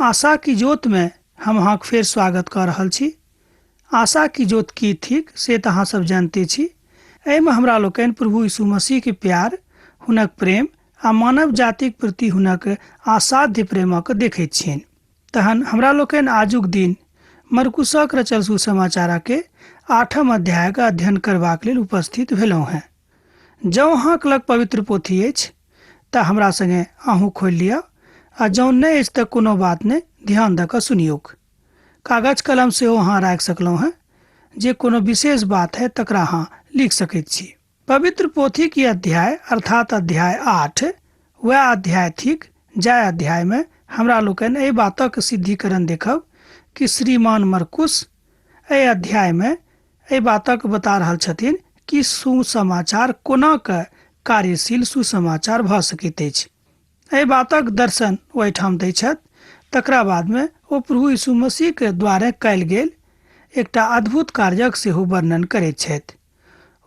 आशा की ज्योत में हम अहाँके फेर स्वागत कऽ रहल छी। आशा की ज्योत की थिक से तऽ अहाँ सब जानिते छी। एहिमे हमरा लोकनि प्रभु यीशु मसीह के प्यार, हुनक प्रेम आ मानव जातिक प्रति हुनक असाध्य प्रेमक देखैत छियनि। तहन हमरा लोकनि आजुक दिन मरकुसक रचल सुसमाचार के आठम अध्यायक अध्ययन करबाक लेल उपस्थित भेलहुँ हेँ। जँ अहाँक लग पवित्र पोथी अछि तऽ हमरा सङ्गे अहूँ खोलि लिअ आ जँ नहि अछि तऽ कोनो बात नहि, ध्यान दऽ कऽ सुनियौक। कागज कलम सेहो अहाँ राखि सकलहुँ हेँ, जे कोनो विशेष बात है तकरा अहाँ लिख सकैत छी। पवित्र पोथीक ई अध्याय अर्थात अध्याय 8 वएह अध्याय थिक जाहि अध्यायमे हमरा लोकनि एहि बातक सिद्धिकरण देखब कि श्रीमान मरकुस एहि अध्यायमे एहि बातक बता रहल छथिन कि सुसमाचार कोना कऽ कार्यशील सुसमाचार भऽ सकैत अछि। एहि बातक दर्शन ओ एहिठाम दै छथि। तकरा बादमे ओ प्रभु यीशु मसीहके द्वारे कयल गेल एकटा अद्भुत कार्यक सेहो वर्णन करैत छथि।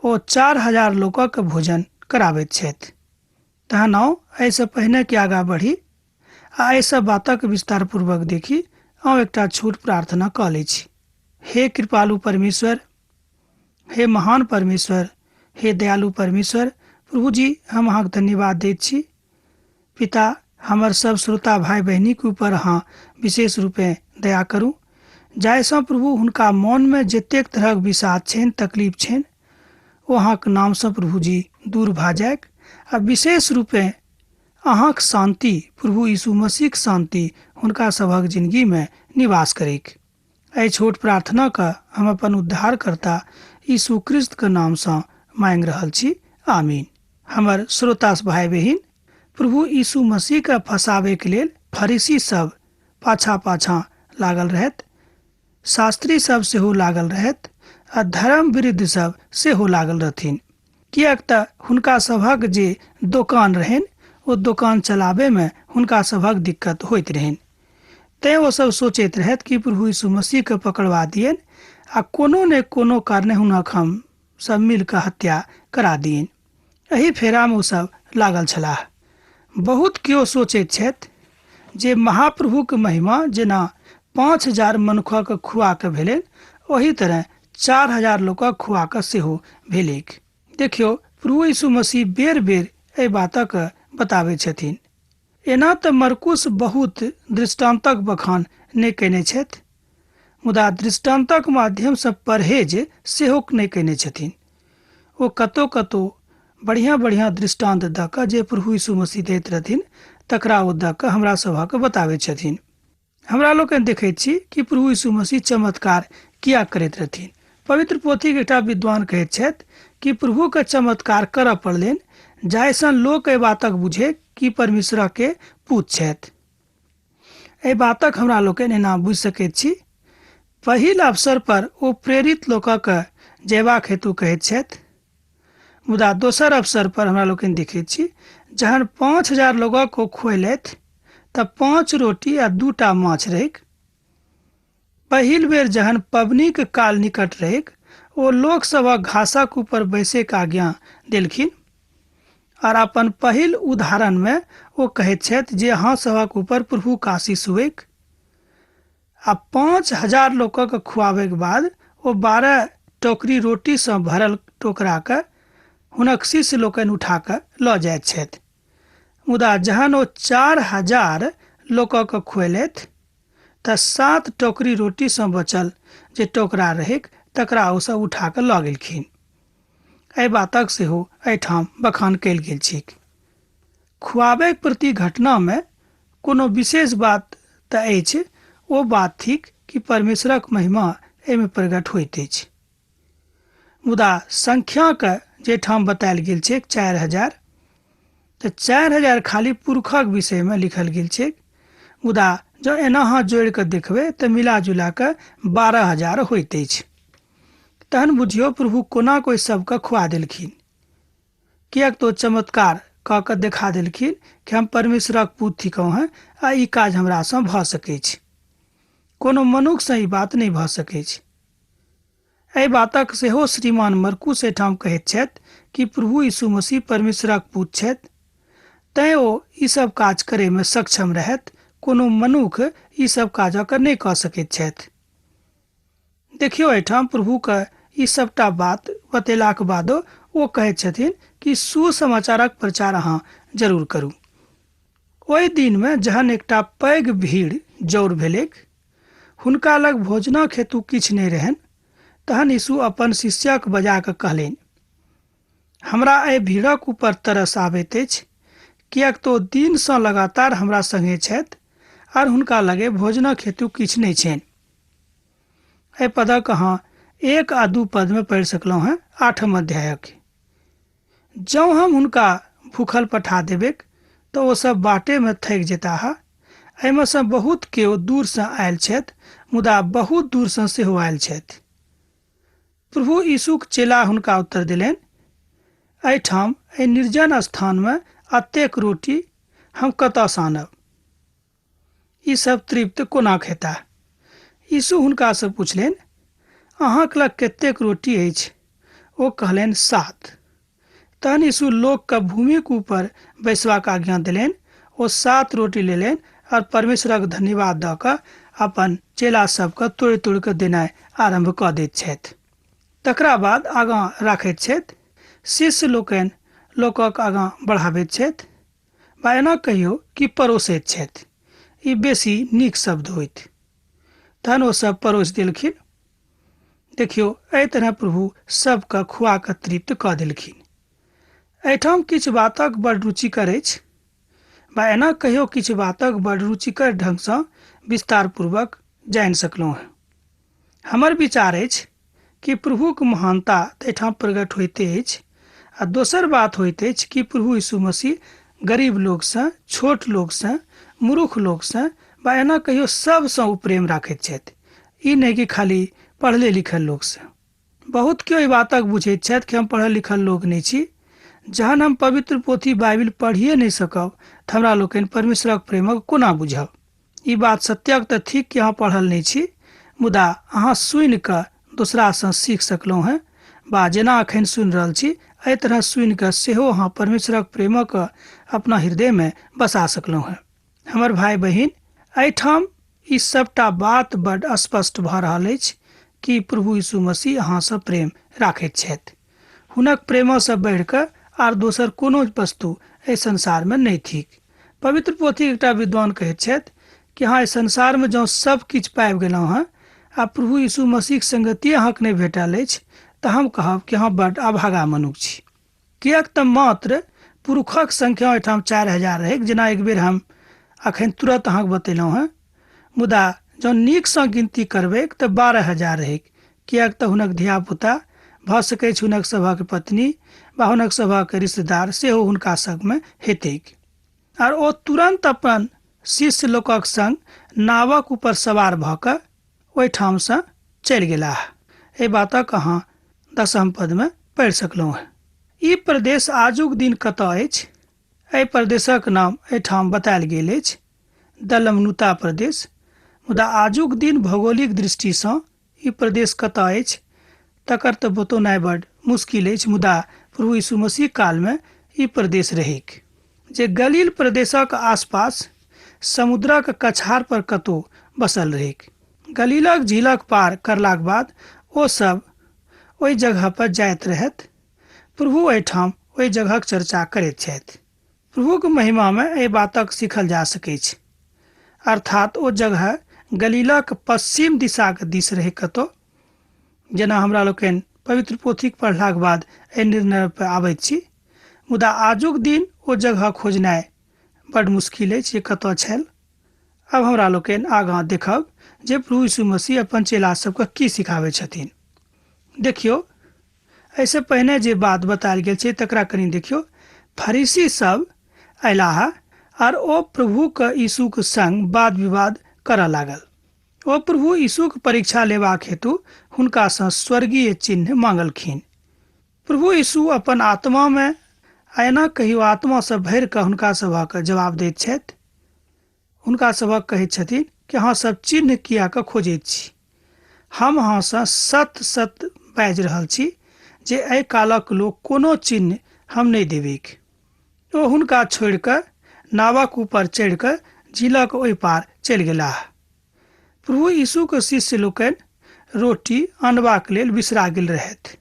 ओ 4000 लोकक भोजन कराबैत छथि। तहन आउ एहिसँ पहिने कि आगाँ बढ़ी आ एहि सब बातक विस्तारपूर्वक देखी, आउ एकटा छोट प्रार्थना कऽ लै छी। हे कृपालु परमेश्वर, हे महान परमेश्वर, हे दयालु परमेश्वर, प्रभु जी हम अहाँके धन्यवाद दैत छी। पिता, हमर सब श्रोता भाई बहिनीके ऊपर अहाँ विशेष रूपे दया करू, जाहिसँ प्रभु हुनका मोनमे जतेक तरहक विषाद छनि, तकलीफ छनि, ओ अहाँके नामसँ प्रभु जी दूर भऽ जाइक आ विशेष रूपे अहाँक शान्ति, प्रभु यीशु मसीहक शान्ति हुनका सभक जिनगीमे निवास करैक। एहि छोट प्रार्थनाके हम अपन उद्धारकर्ता यीशु क्रिस्तके नामसँ मांगि रहल छी, आमीन। हमर श्रोता भाई बहिन, प्रभु यीशु मसीहके फंसाबैके लेल फरीसी सब पाछा पाछा लागल रहथि, शास्त्री सब सेहो लागल रहथि आ धर्म विरुद्ध सब सेहो लागल रहथिन, किएक तऽ हुनका सभक जे दोकान रहनि ओ दोकान चलाबैमे हुनका सभक दिक्कत होइत रहनि। तैँ ओ सब सोचैत रहथि कि प्रभु यीशु मसीहके पकड़वा दियनि आ कोनो ने कोनो कारणे हुनक हम सब मिल कऽ हत्या करा दियनि। एहि फेरामे ओ सब लागल छलाह। बहुत केओ सोचैत छथि जे महाप्रभुक महिमा जेना 5000 मनुखक खुआ कऽ भेलनि, ओही तरह 4000 लोकक खुआ कऽ सेहो भेलैक। देखियौ, प्रभु यीशु मसीह बेर बेर एहि बातक बताबैत छथिन। एना तऽ मरकुस बहुत दृष्टान्तक बखान नहि कयने छथि, मुदा दृष्टान्तक माध्यमसँ परहेज सेहो नहि कयने छथिन। ओ कतौ कतौ बढ़िआँ बढ़िआँ दृष्टान्त दऽ कऽ जे प्रभु यीशु मसीह दैत रहथिन तकरा ओ दऽ कऽ हमरा सभक बताबैत छथिन। हमरा लोकनि देखैत छी कि प्रभु यीशु मसीह चमत्कार किया करैत रहथिन। पवित्र पोथीक एकटा विद्वान कहैत छथि कि प्रभुके चमत्कार करऽ पड़लनि जाहिसँ लोक एहि बातक बुझे कि परमेश्वरके पूत छथि। एहि बातक हमरा लोकनि एना बुझि सकैत छी। पहिल अवसर पर ओ प्रेरित लोकक जयबाक हेतु कहैत छथि, मुदा दोसर अवसर पर हमरा लोकनि देखैत छी जहन 5000 लोकक ओ खुएलथि तऽ 5 रोटी आ 2 माछ रहैक। पहिल बेर जहन पबनीक काल निकट रहैक ओ लोक सभक घासक ऊपर बैसैक आज्ञा देलखिन और अपन पहिल उदाहरण में ओ कहैत छथि जे अहाँ सभक ऊपर प्रभु आशीष हुएक। आ 5000 लोकक खुआबैक बाद ओ 12 टोकरी रोटी सँ भरल टोकरा के हुनक शिष्य लोकनि उठा कऽ लऽ जाइत छथि। मुदा जहन ओ 4000 लोकक खुएलथि तऽ 7 टोकरी रोटी सँ बचल जे टोकरा रहैक तकरा ओ सब उठा कऽ लऽ गेलखिन। एहि बातक सेहो एहिठाम बखान कयल गेल छैक। खुआबैक प्रति घटनामे कोनो विशेष बात तऽ अछि, ओ बात थिक कि परमेश्वरक महिमा एहिमे प्रकट होइत अछि। मुदा संख्याके जाहिठाम बतायल गेल छैक 4000, तऽ 4000 खाली पुरुषक विषयमे लिखल गेल छैक, मुदा जँ एना अहाँ जोड़ि कऽ देखबै तऽ मिला जुला कऽ 12000 होइत अछि। तहन बुझियौ प्रभु कोना कोइ सबके खुआ देलखिन, किएक तऽ ओ चमत्कार कऽ कऽ देखा देलखिन कि हम परमेश्वरक पूत थिकहुँ हेँ आ ई काज हमरासँ भऽ सकैछ। कोनो मनुखसँ ई बात नहि भऽ सकैछ। एहि बातक सेहो श्रीमान मरकुस एहिठाम कहैत छथि कि प्रभु यीशु मसीह परमेश्वरक पूत छथि, तैँ ओ ई सब काज करैमे सक्षम रहथि, कोनो मनुख ई सब काजक नहि कऽ सकैत छथि। देखियौ एहिठाम प्रभुके ई सभटा बात बतेलाक बादो ओ कहैत छथिन कि सुसमाचारक प्रचार अहाँ जरूर करू। ओहि दिनमे जहन एकटा पैघ भीड़ जौर भेलैक, हुनका लग भोजनक हेतु किछु नहि रहनि, तहन यीशु अपन शिष्यक बजा कऽ कहलनि, हमरा एहि भीड़क ऊपर तरस आबैत अछि, किएक तऽ ओ दिनसँ लगातार हमरा संगे छथि आर हुनका लगे भोजनक हेतु किछु नहि छनि। एहि पदक अहाँ 1 आ 2 पदमे पढ़ि सकलहुँ हेँ 8म अध्यायक। जँ हम हुनका भूखल पठा देबैक तऽ ओ सब बाटेमे थकि जेताह। एहिमे सँ बहुत केओ दूरसँ आयल छथि, मुदा बहुत दूरसँ सेहो आयल छथि। प्रभु यीशुक चेला हुनका उत्तर देलनि, एहिठाम एहि निर्जन स्थानमे एतेक रोटी हम कतऽसँ आनब? ई सब तृप्त कोना खेताह? यीशु हुनकासँ पुछलनि, अहाँक लग कतेक रोटी अछि? ओ कहलनि, 7। तहन यीशु लोकके भूमिक ऊपर बैसबाक आज्ञा देलनि। ओ 7 रोटी लेलनि और परमेश्वरक धन्यवाद दऽ कऽ अपन चेला सबके तोड़ि तोड़ि कऽ देनाइ आरम्भ कऽ दैत छथि। तकरा बाद आगाँ राखैत छथि। शिष्य लोकनि लोकक आगाँ बढ़ाबैत छथि वा एना कहियौ कि परोसैत छथि। ई बेसी नीक शब्द होइत। तहन ओ सब परोसि देलखिन। देखियौ एहि तरह प्रभु सबके खुआ कऽ तृप्त कऽ देलखिन। एहिठाम किछु बातक बड़ रुचिकर अछि वा एना कहियौ किछु बातक बड़ रुचिकर ढंगसँ विस्तारपूर्वक जानि सकलहुँ हेँ। हमर विचार अछि कि प्रभुक महानता एहिठाम प्रकट होइते अछि आ दोसर बात होइत अछि कि प्रभु यीशु मसीह गरीब लोकसँ, छोट लोकसँ, मूर्ख लोकसँ वा एना कहियौ सबसँ ओ प्रेम राखैत छथि। ई नहि कि खाली पढ़ले लिखल लोकसँ। बहुत केओ एहि बातक बुझैत छथि कि हम पढ़ल लिखल लोक नहि छी। जहन हम पवित्र पोथी बाइबिल पढ़िए नहि सकब तऽ हमरा लोकनि परमेश्वरक प्रेमक कोना बुझब? ई बात सत्यक तऽ थिक कि अहाँ पढ़ल नहि छी, मुदा अहाँ सुनि कऽ दोसरासँ सीख सकलहुँ हेँ वा जेना अखन सुनि रहल छी एहि तरह सुनि कऽ सेहो अहाँ परमेश्वरक प्रेमक अपना हृदयमे बसा सकलहुँ हेँ। हमर भाय बहिन, एहिठाम ई सबटा बात बड स्पष्ट भऽ रहल अछि कि प्रभु यीशु मसीह अहाँसँ प्रेम राखैत छथि। हुनक प्रेमसँ बढ़ि कऽ आर दोसर कोनो वस्तु एहि संसारमे नहि थिक। पवित्र पोथीक एकटा विद्वान कहैत छथि कि अहाँ एहि संसारमे जँ सब किछु पाबि गेलहुँ हेँ आ प्रभु यीशु मसीहक संगति अहाँके नहि भेटल अछि तऽ हम कहब कि अहाँ बड अभागा मनुख छी। किएक तऽ मात्र पुरुषक संख्या ओहिठाम 4000 रहैक, जेना एक बेर हम अखन तुरंत अहाँके बतेलहुँ हेँ। मुदा जँ नीकसँ गिनती करबैक तऽ 12000 रहैक, किएक तऽ हुनक धियापुता, भऽ सकैछ हुनक सभक पत्नी वा हुनक सभक रिश्तेदार सेहो हुनका संगमे हेतैक। आर ओ तुरंत अपन शिष्य लोकक संग नावक ऊपर सवार भऽ कऽ ओहिठामसँ चलि गेलाह। एहि बातक अहाँ 10म पदमे पढ़ि सकलहुँ हेँ। ई प्रदेश आजुक दिन कतऽ अछि? एहि प्रदेशक नाम एहिठाम बतायल गेल अछि, दलमनुता प्रदेश। मुदा आजुक दिन भौगोलिक दृष्टिसँ ई प्रदेश कतऽ अछि तकर तऽ बतौनाइ बड मुश्किल अछि, मुदा प्रभु यीशु मसीह कालमे ई प्रदेश रहैक जे गलील प्रदेशक आसपास समुद्रक कछार पर कतौ बसल रहैक। गलीलक झीलक पार करलाक बाद ओ सब ओहि जगह पर जाइत रहथि। प्रभु एहिठाम ओहि जगहक चर्चा करैत छथि। प्रभुक महिमामे एहि बातक सीखल जा सकैछ। अर्थात ओ जगह गलीलक पश्चिम दिशाक दिस रहै कतौ। जेना हमरा लोकनि पवित्र पोथीक पढ़लाक बाद एहि निर्णय पर आबैत छी। मुदा आजुक दिन ओ जगह खोजनाइ बड मुश्किल अछि जे कतऽ छल। आब हमरा लोकनि आगाँ देखब जे प्रभु यीशु मसीह अपन चेला सबके की सिखाबै छथिन। देखियौ, एहिसँ पहिने जे बात बतायल गेल छै तकरा कनि देखियौ। फरीसी सब अयलाह आर ओ प्रभुक यीशुक संग वाद विवाद करऽ लागल। ओ प्रभु यीशुक परीक्षा लेबाक हेतु हुनकासँ स्वर्गीय चिन्ह मांगलखिन। प्रभु यीशु अपन आत्मामे आ एना कहियो आत्मासँ भरि कऽ हुनका सभक जवाब दैत छथि। हुनका सभक कहैत छथिन कि अहाँ सब चिन्ह किएक खोजैत छी? हम अहाँसँ सत सत बाजि रहल छी जे एहि कालक लोक कोनो चिन्ह हम नहि देबैक। ओ हुनका छोड़ि कऽ नावक ऊपर चढ़ि कऽ झीलक ओहि पार चलि गेलाह। प्रभु यीशुक शिष्य लोकनि रोटी अनबाक लेल बिसरा गेल रहथि।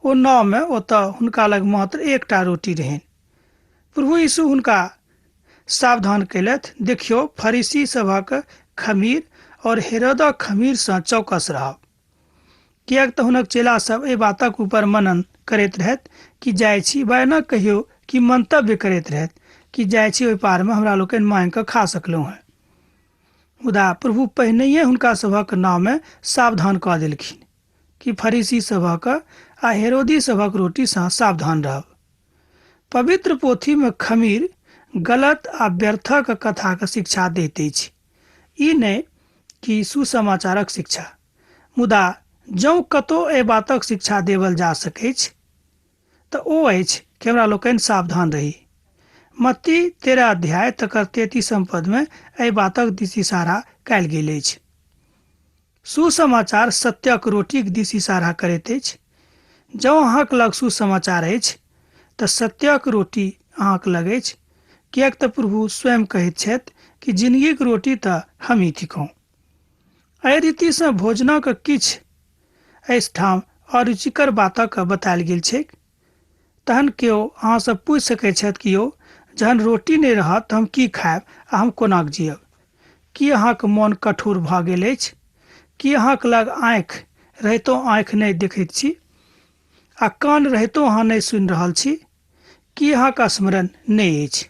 ओ नावमे ओतऽ हुनका लग मात्र एकटा रोटी रहनि। प्रभु यीशु हुनका सावधान कयलथि, देखियौ, फरीसी सभक खमीर और हेरोदक खमीरसँ चौकस रहब। किएक तऽ हुनक चेला सब एहि बातक ऊपर मनन करैत रहथि कि जाइ छी वा एना कहियौ कि मंतव्य करैत रहथि कि जाइ छी ओहि पारमे हमरा लोकनि मांगि कऽ खा सकलहुँ हेँ। मुदा प्रभु पहिनहिए हुनका सभक नावमे सावधान कऽ देलखिन कि फरीसी सभक आ हेरोदी सभक रोटीसँ सावधान रहब। पवित्र पोथीमे खमीर गलत आ व्यर्थक कथाक शिक्षा दैत अछि, ई नहि कि सुसमाचारक शिक्षा। मुदा जँ कतौ एहि बातक शिक्षा देवल जा सकैछ तऽ ओ अछि कि हमरा लोकनि सावधान रही। मत्ती 13 अध्याय तकर 33 पदमे एहि बातक दिस इशारा कयल गेल अछि। सुसमाचार सत्यक रोटीक दिस इशारा करैत अछि। जँ अहाँक लग सुसमाचार अछि तऽ सत्यक रोटी अहाँक लग अछि, किएक तऽ प्रभु स्वयं कहैत छथि कि जिनगीक रोटी तऽ हमही थिकहुँ। एहि रीतिसँ भोजनक किछु एहिठाम अरुचिकर बातक बतायल गेल छैक। तहन केओ अहाँसँ पूछि सकैत छथि कि यौ, जहन रोटी नहि रहत तऽ हम की खायब आ हम कोना जियब? की अहाँक मोन कठोर भऽ गेल अछि? की अहाँक लग आँखि रहितो आँखि नहि देखैत छी? आ कान रहितो अहाँ नहि सुनि रहल छी? की अहाँक स्मरण नहि अछि?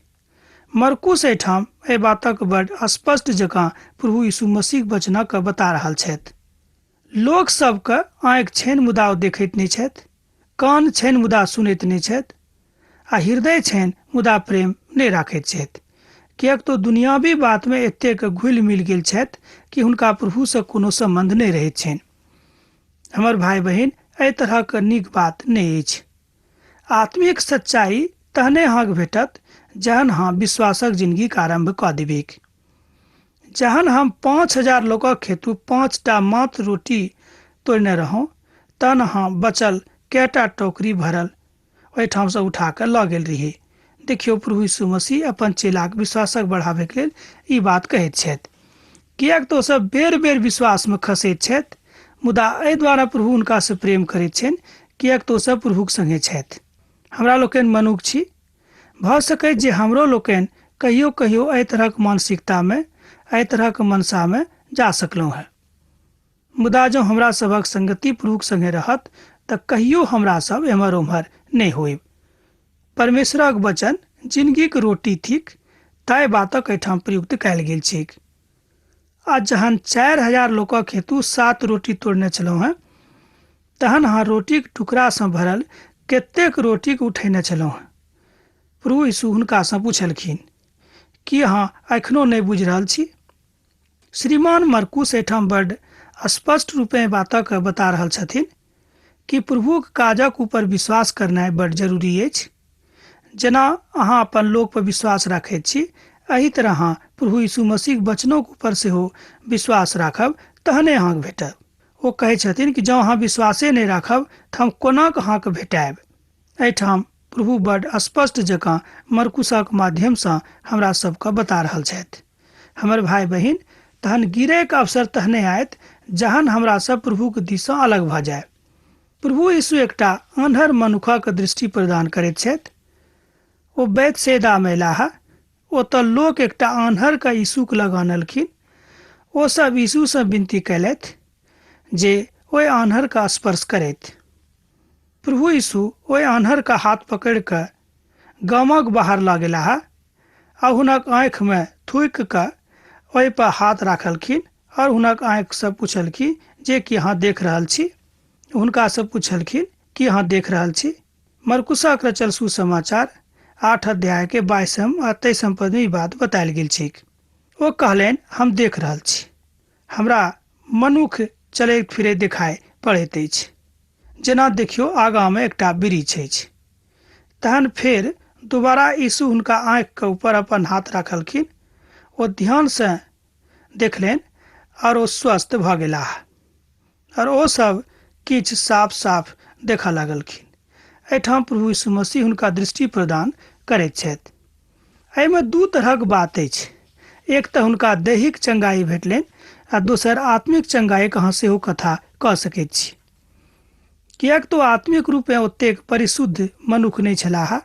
मरकुस एहिठाम एहि बातक बड स्पष्ट जकाँ प्रभु यीशु मसीहक वचनक बता रहल छथि। लोक सबके आँखि छनि मुदा ओ देखैत नहि छथि, कान छनि मुदा सुनैत नहि छथि, आ हृदय छनि मुदा प्रेम नहि राखैत छथि, किएक तऽ दुनियावी बातमे एतेक घुलि मिल गेल छथि कि हुनका प्रभुसँ कोनो सम्बन्ध नहि रहैत छनि। हमर भाय बहिन, एहि तरहक नीक बात नहि अछि। आत्मिक सच्चाई तहने अहाँके भेटत जहन अहाँ विश्वासक जिनगीक आरम्भ कऽ देबैक। जहन हम 5000 लोकक हेतु 5टा मात्र रोटी तोड़ने रहौं तहन अहाँ बचल कएटा टोकरी भरल ओहिठामसँ उठा कऽ लऽ गेल रही। देखियौ, प्रभु यीशु मसीह अपन चेलाक विश्वासक बढ़ाबैक लेल ई बात कहैत छथि। किएक तऽ ओ सब बेर बेर विश्वासमे खसैत छथि, मुदा एहि द्वारा प्रभु हुनकासँ प्रेम करैत छनि किएक तऽ ओ सब प्रभुक संगे छथि। हमरा लोकनि मनुख छी। भऽ सकैछ जे हमरो लोकनि कहियो कहियो एहि तरहक मानसिकतामे, एहि तरहक मनसामे जा सकलहुँ हेँ। मुदा जँ हमरा सभक संगति प्रभुक संगे रहत तऽ कहियो हमरा सब एम्हर ओम्हर नहि होइब। परमेश्वरक वचन जिनगीक रोटी थिक, ताहि बातक एहिठाम प्रयुक्त कयल गेल छैक। आ जहन 4000 लोकक हेतु 7 रोटी तोड़ने छलहुँ हेँ, तहन अहाँ रोटीक टुकड़ासँ भरल कतेक रोटीक उठेने छलहुँ हेँ? प्रभु यीशु हुनकासँ पुछलखिन, की अहाँ एखनो नहि बुझि रहल छी? श्रीमान मरकुस एहिठाम बड्ड स्पष्ट रूपेँ बातक बता रहल छथिन कि प्रभुक काजक ऊपर विश्वास करनाइ बड्ड जरूरी अछि। जेना अहाँ अपन लोक पर विश्वास राखैत छी, एहि तरह अहाँ प्रभु यीशु मसीहक वचनोक ऊपर सेहो विश्वास राखब, तहने अहाँक भेटब। ओ कहैत छथिन कि जँ अहाँ विश्वासे नहि राखब तऽ हम कोना कऽ अहाँक भेटायब? एहिठाम प्रभु बड्ड स्पष्ट जकाँ मरकुसक माध्यमसँ हमरा सबके बता रहल छथि। हमर भाय बहिन, तहन गिरैक अवसर तहने आयत जहन हमरा सब प्रभुक दिससँ अलग भऽ जायब। प्रभु यीशु एकटा आन्हर मनुखक दृष्टि प्रदान करैत छथि। ओ बैतसैदामे अयलाह। ओतऽ लोक एकटा आन्हरकेँ यीशुक लग आनलखिन। ओ सब यीशुसँ विनती कयलथि जे ओहि आन्हरकेँ स्पर्श करथि। प्रभु यीशु ओहि आन्हरके हाथ पकड़ि कऽ गामक बाहर लऽ गेलाह आ हुनक आँखिमे थूकि कऽ ओहि पर हाथ राखलखिन आओर हुनक आँखिसँ पुछलखिन जे की अहाँ देख रहल छी? हुनकासँ पुछलखिन, की अहाँ देख रहल छी? मरकुसक रचल सुसमाचार 8 अध्यायके 22 आ 23 पदमे ई बात बतायल गेल छैक। ओ कहलनि, हम देख रहल छी। हमरा मनुख चलैत फिरैत देखाइ पड़ैत अछि। जेना देखियौ आगाँमे एकटा वृक्ष अछि। तहन फेर दोबारा यीशु हुनका आँखिके ऊपर अपन हाथ राखलखिन। ओ ध्यानसँ देखलनि आओर ओ स्वस्थ भऽ गेलाह आओर ओ सब किछु साफ साफ देखऽ लागलखिन। एहिठाम प्रभु यीशु मसीह हुनका दृष्टि प्रदान करैत छथि। एहिमे दू तरहक बात अछि। एक तऽ हुनका दैहिक चंगाई भेटलनि आ दोसर आत्मिक चंगाईक अहाँ सेहो कथा कऽ सकैत छी, किएक तऽ आत्मिक रूपेँ ओतेक परिशुद्ध मनुख नहि छलाह,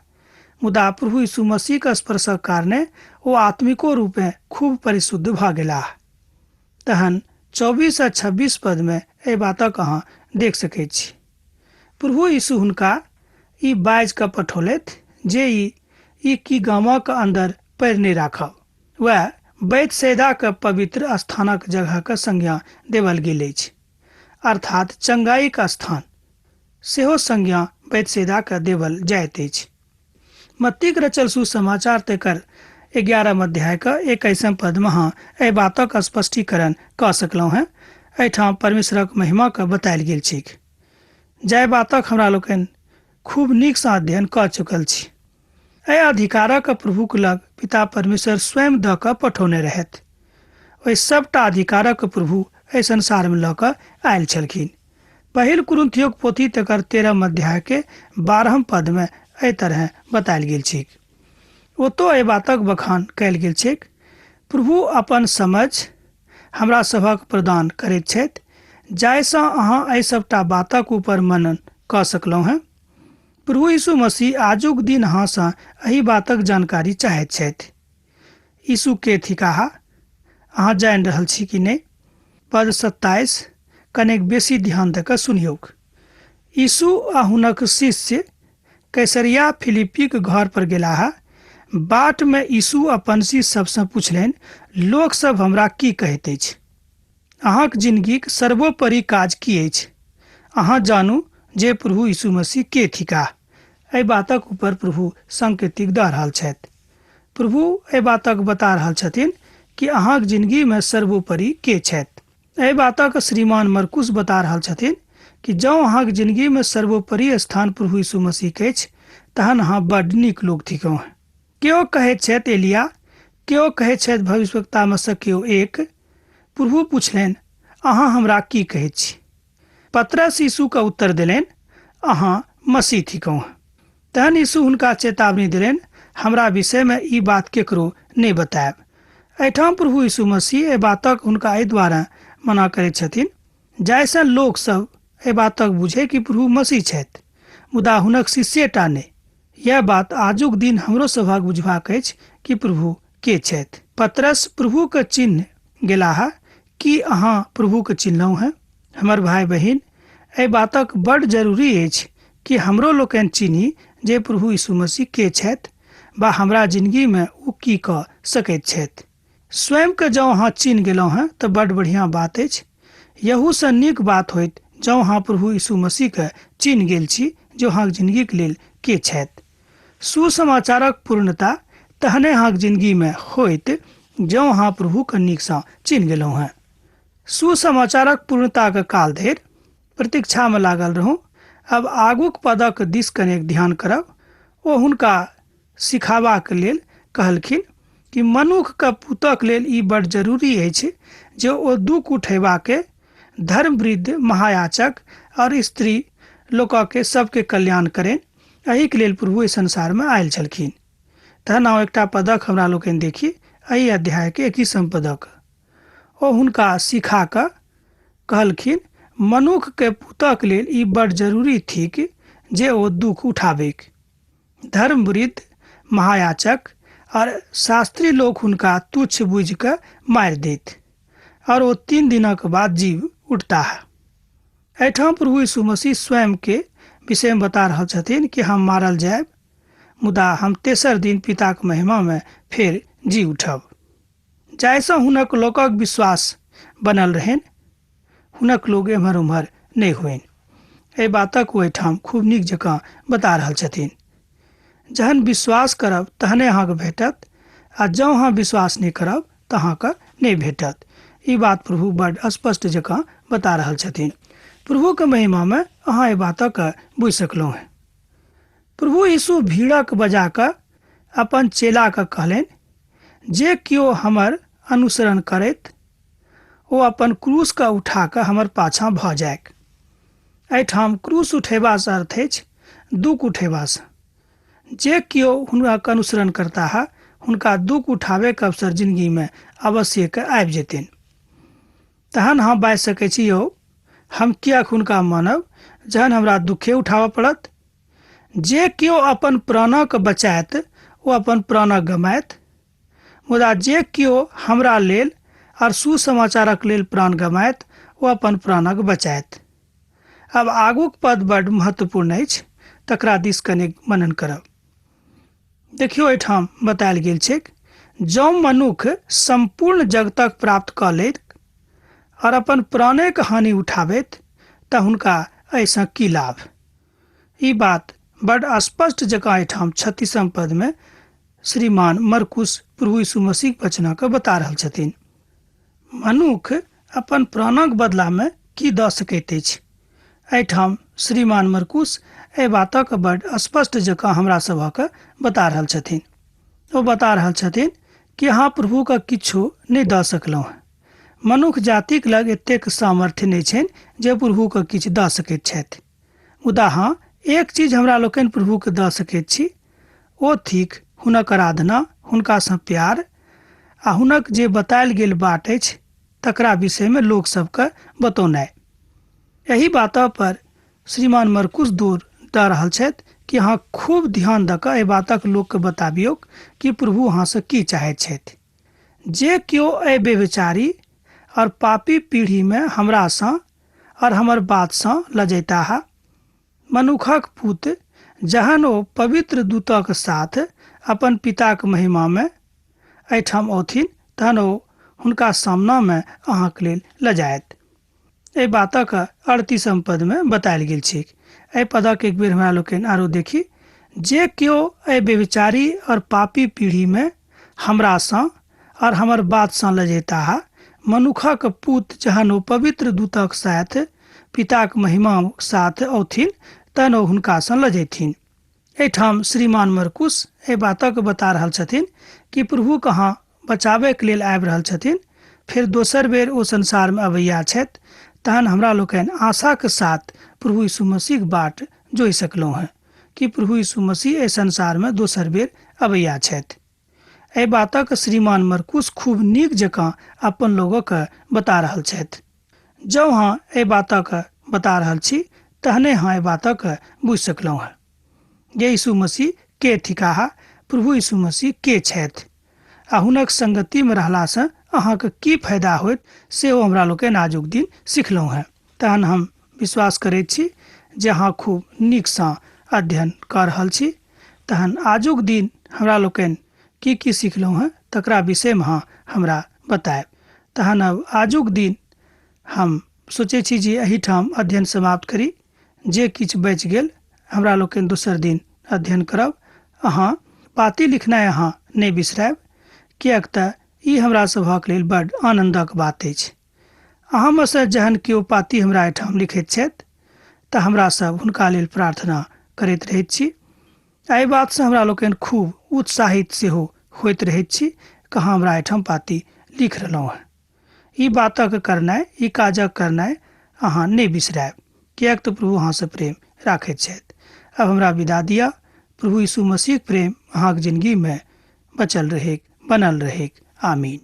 मुदा प्रभु यीशु मसीहक स्पर्शक कारणे ओ आत्मिको रूपेँ खूब परिशुद्ध भऽ गेलाह। तहन 24 आ 26 पदमे एहि बातक अहाँ देख सकैत छी। प्रभु यीशु हुनका ई बाजि कऽ पठौलथि जे ई की गामक अन्दर पैर नहि राखब। वएह बैतसैदाक पवित्र स्थानक जगहक संज्ञा देवल गेल अछि, अर्थात चंगाईक स्थान सेहो संज्ञा बैतसैदाक देवल जाइत अछि। मत्तीक रचल सुसमाचार तेकर 11 अध्यायक 21 पदमे अहाँ एहि बातक स्पष्टीकरण कऽ सकलहुँ हेँ। एहिठाम परमेश्वरक महिमाके बतायल गेल छैक, जाहि बातक हमरा लोकनि खूब नीकसँ अध्ययन कऽ चुकल छी। एहि अधिकारक प्रभुक लग पिता परमेश्वर स्वयं दऽ कऽ पठौने रहथि। ओहि सभटा अधिकारक प्रभु एहि संसारमे लऽ कऽ आयल छलखिन। पहिल कुरिन्थियोक पोथी तकर 13 अध्यायके 12 पदमे एहि तरहे बतायल गेल छैक। ओतौ एहि बातक बखान कयल गेल छैक। प्रभु अपन समझ हमरा सभक प्रदान करैत छथि, जाहिसँ अहाँ एहि सभटा बातक ऊपर मनन कऽ सकलहुँ हेँ। प्रभु यीशु मसीह आजुक दिन अहाँसँ एहि बातक जानकारी चाहैत छथि। यीशु के थिकाह, अहाँ जानि रहल छी कि नहि? पद 27 कनेक बेसी ध्यान दऽ कऽ सुनियौक। यीशु आ हुनक शिष्य कैसरिया फिलिप्पीक घर पर गेलाह। बाट मे यीशु अपन शिष्य सबसँ पुछलनि, लोक सब हमरा की कहैत अछि? अहाँक जिनगीक सर्वोपरि काज की अछि? अहाँ जानू जे प्रभु यीशु मसीह के थिकाह। एहि बातक ऊपर प्रभु संकेतिक दऽ रहल छथि। प्रभु एहि बातक बता रहल छथिन कि अहाँक जिनगी मे सर्वोपरि के छथि। एहि बातक श्रीमान मरकुस बता रहल छथिन कि जँ अहाँक जिनगी मे सर्वोपरि स्थान प्रभु यीशु मसीह के अछि, तहन अहाँ बड्ड नीक लोक थिकहुँ। केओ कहैत छथि एलिया, केओ कहैत छथि भविष्यवक्ता मे सँ केओ एक। प्रभु पुछलनि, अहाँ हमरा की कहैत छी? पतरस यीशु के उत्तर देलनि, अहाँ मसीह थिकहुँ। तहन यीशु हुनका चेतावनी देलनि, हमरा विषय मे ई बात केकरो नहि बतायब। एहिठाम प्रभु यीशु मसीह एहि बातक हुनका एहि द्वारा मना करैत छथिन जाहिसँ लोक सब एहि बातक बुझे कि प्रभु मसीह छथि, मुदा हुनक शिष्यटा नहि। यह बात आजुक दिन हमरो सभक बुझबाक अछि कि प्रभु के छथि। पतरस प्रभु के चिन्ह गेलाह। की अहाँ प्रभु के चिन्हलहुँ हेँ? हमर भाय बहिन, एहि बातक बड्ड जरूरी अछि कि हमरो लोकनि चिन्ही जे प्रभु यीशु मसीह के छथि बा हमरा जिनगी मे ओ की कऽ सकैत छथि। स्वयं के जँ अहाँ चिन्ह गेलहुँ हेँ तऽ बड्ड बढ़िआँ बात अछि। यहूसँ नीक बात होइत जँ अहाँ प्रभु यीशु मसीह के चिन्ह गेल छी जे अहाँक जिनगीक लेल के छथि। सुसमाचारक पूर्णता तहने अहाँक जिनगी मे होइत जँ अहाँ प्रभु के नीकसँ चिन्ह गेलहुँ हेँ। सुसमाचारक पूर्णताक काल धरि प्रतीक्षा मे लागल रहू। अब आगूक पदक दिस कनेक ध्यान करब। ओ हुनका सिखाबाक लेल कहलखिन कि मनुख के पुतक लेल ई बड जरूरी अछि जे ओ दुख उठेबाके, धर्मवृद्ध, महायाचक और स्त्री लोकके सबके कल्याण करें। एहिके लेल प्रभु एहि संसार मे आयल छलखिन। तहन आउ एकटा पदक हमरा लोकनि देखी, एहि अध्याय के 21 पदक। ओ हुनका सिखा कऽ कहलखिन, मनुख के पुतक लेल ई बड जरूरी थिक जे ओ दुख उठाबैक। धर्मवृद्ध, महायाचक और शास्त्री लोक हुनका तुच्छ बुझि कऽ मारि दैत और ओ 3 दिनक बाद जीव उठताह। एहिठाम प्रभु यीशु मसीह स्वयं के विषय में बता रहल छथिन कि हम मारल जायब, मुदा हम तेसर दिन पिताक महिमा में फेर जी उठब। जाहिसँ हुनक लोकक विश्वास बनल रहनि, हुनक लोक एम्हर ओम्हर नहि होइन। एहि बातक ओ एहिठाम खूब नीक जकाँ बता रहल छथिन। जहन विश्वास करब तहने अहाँके भेटत, आ जँ अहाँ विश्वास नहि करब तऽ अहाँके नहि भेटत। ई बात प्रभु बड स्पष्ट जकाँ बता रहल छथिन। प्रभुके महिमामे अहाँ एहि बातक बुझि सकलहुँ हेँ। प्रभु यीशु भीड़क बजा कऽ अपन चेलाके कहलनि, जे केओ हमर अनुसरण करैत ओ अपन क्रूसके उठा कऽ हमर पाछाँ भऽ जायक। एहिठाम क्रूस उठेबासँ अर्थ अछि दुख उठेबासँ। जे केओ हुनक अनुसरण करताह हुनका दुःख उठाबैके अवसर जिनगीमे अवश्यके आबि जेतनि। तहन हम बाजि सकै छी, यौ हम किएक हुनका मानब जहन हमरा दुःखे उठाबऽ पड़त। जे केओ अपन प्राणक बचायत ओ अपन प्राणक गमायत, मुदा जे केओ हमरा लेल आओर सुसमाचारक लेल प्राण गमायत ओ अपन प्राणक बचायत। आब आगूक पद बड्ड महत्वपूर्ण अछि, तकरा दिस कनेक मनन करब। देखियौ, एहिठाम बतायल गेल छैक, जँ मनुख सम्पूर्ण जगतक प्राप्त कऽ लैत आओर अपन प्राणेक हानि उठाबैत तऽ हुनका एहिसँ की लाभ। ई बात बड्ड स्पष्ट जकाँ एहिठाम 36म पदमे श्रीमान मरकुस प्रभु यीशु मसीहक वचनके बता रहल छथिन। मनुख अपन प्राणक बदलामे की दऽ सकैत अछि? एहिठाम श्रीमान मरकुस एहि बातक बड्ड स्पष्ट जकाँ हमरा सभक बता रहल छथिन। ओ बता रहल छथिन कि अहाँ प्रभुके किछु नहि दऽ सकलहुँ हँ। मनुख जातिक लग एतेक सामर्थ्य नहि छनि जे प्रभुके किछु दऽ सकैत छथि। मुदा हँ, एक चीज हमरा लोकनि प्रभुके दऽ सकैत छी, ओ थिक हुनक आराधना, हुनकासँ प्यार आ हुनक जे बतायल गेल बाट अछि तकरा विषयमे लोक सबके बतौनाइ। एहि बात पर श्रीमान मरकुस जोर दऽ रहल छथि कि अहाँ खूब ध्यान दऽ कऽ एहि बातक लोकके बताबियौक कि प्रभु अहाँसँ की चाहैत छथि। जे केओ एहि व्यभिचारी आओर पापी पीढ़ीमे हमरासँ आओर हमर बातसँ लजैताह, मनुखक पुत जहन ओ पवित्र दूतक साथ अपन पिताक महिमामे एहिठाम औथिन तहन ओ हुनका सामनामे अहाँक लेल लजायत। एहि बातक 38म पदमे बतायल गेल छैक। एहि पदक एक बेर हमरा लोकनि आरो देखी। जे केओ एहि व्यभिचारी आओर पापी पीढ़ीमे हमरासँ आओर हमर बातसँ लजैताह, मनुखक पुत जहन ओ पवित्र दूतक साथ पिताक महिमा साथ औथिन तहन ओ हुनकासँ लजैथिन। एहिठाम श्रीमान मरकुस एहि बातक बता रहल छथिन कि प्रभु कहाँ बचाबैके लेल आबि रहल छथिन, फेर दोसर बेर ओ संसारमे अबैया छथि, तहन हमरा लोकनि आशाके साथ प्रभु यीशु मसीहक बाट जोहि सकलहुँ हँ कि प्रभु यीशु मसीह एहि संसारमे दोसर बेर अबैया छथि। एहि बातक श्रीमान मरकुस खूब नीक जकाँ अपन लोगक बता रहल छथि। जँ अहाँ एहि बातक बता रहल छी तहने अहाँ एहि बातक बुझि सकलहुँ हँ जे यीशु मसीह के थिकाह, प्रभु यीशु मसीह के छथि आ हुनक संगतिमे रहलासँ अहाँके की फायदा होयत सेहो हमरा लोकनि आजुक दिन सिखलहुँ हँ। तहन हम विश्वास करैत छी जे अहाँ खूब नीकसँ अध्ययन कऽ रहल छी। तहन आजुक दिन हमरा लोकनि की की सिखलहुँ हँ तकरा विषयमे अहाँ हमरा बतायब। तहन अब आजुक दिन हम सोचै छी जे एहिठाम अध्ययन समाप्त करी। जे किछु बचि गेल हमरा लोकनि दोसर दिन अध्ययन करब। अहाँ पाती लिखनाइ अहाँ नहि बिसरायब, किएक तऽ ई हमरा सभक लेल बड्ड आनन्दक बात अछि। अहाँमे सँ जहन केओ पाती हमरा एहिठाम लिखैत छथि तऽ हमरा सब हुनका लेल प्रार्थना करैत रहैत छी। एहि बातसँ हमरा लोकनि खूब उत्साहित सेहो होइत रहैत छी कि अहाँ हमरा एहिठाम पाती लिख रहलहुँ हँ। ई बातक करनाइ, ई काजक करनाइ अहाँ नहि बिसरायब, किएक तऽ प्रभु अहाँसँ प्रेम राखैत छथि। आब हमरा विदा दिअ। प्रभु यीशु मसीहक प्रेम अहाँक जिनगीमे बचल रहैक, बनल रहैक। आमीन।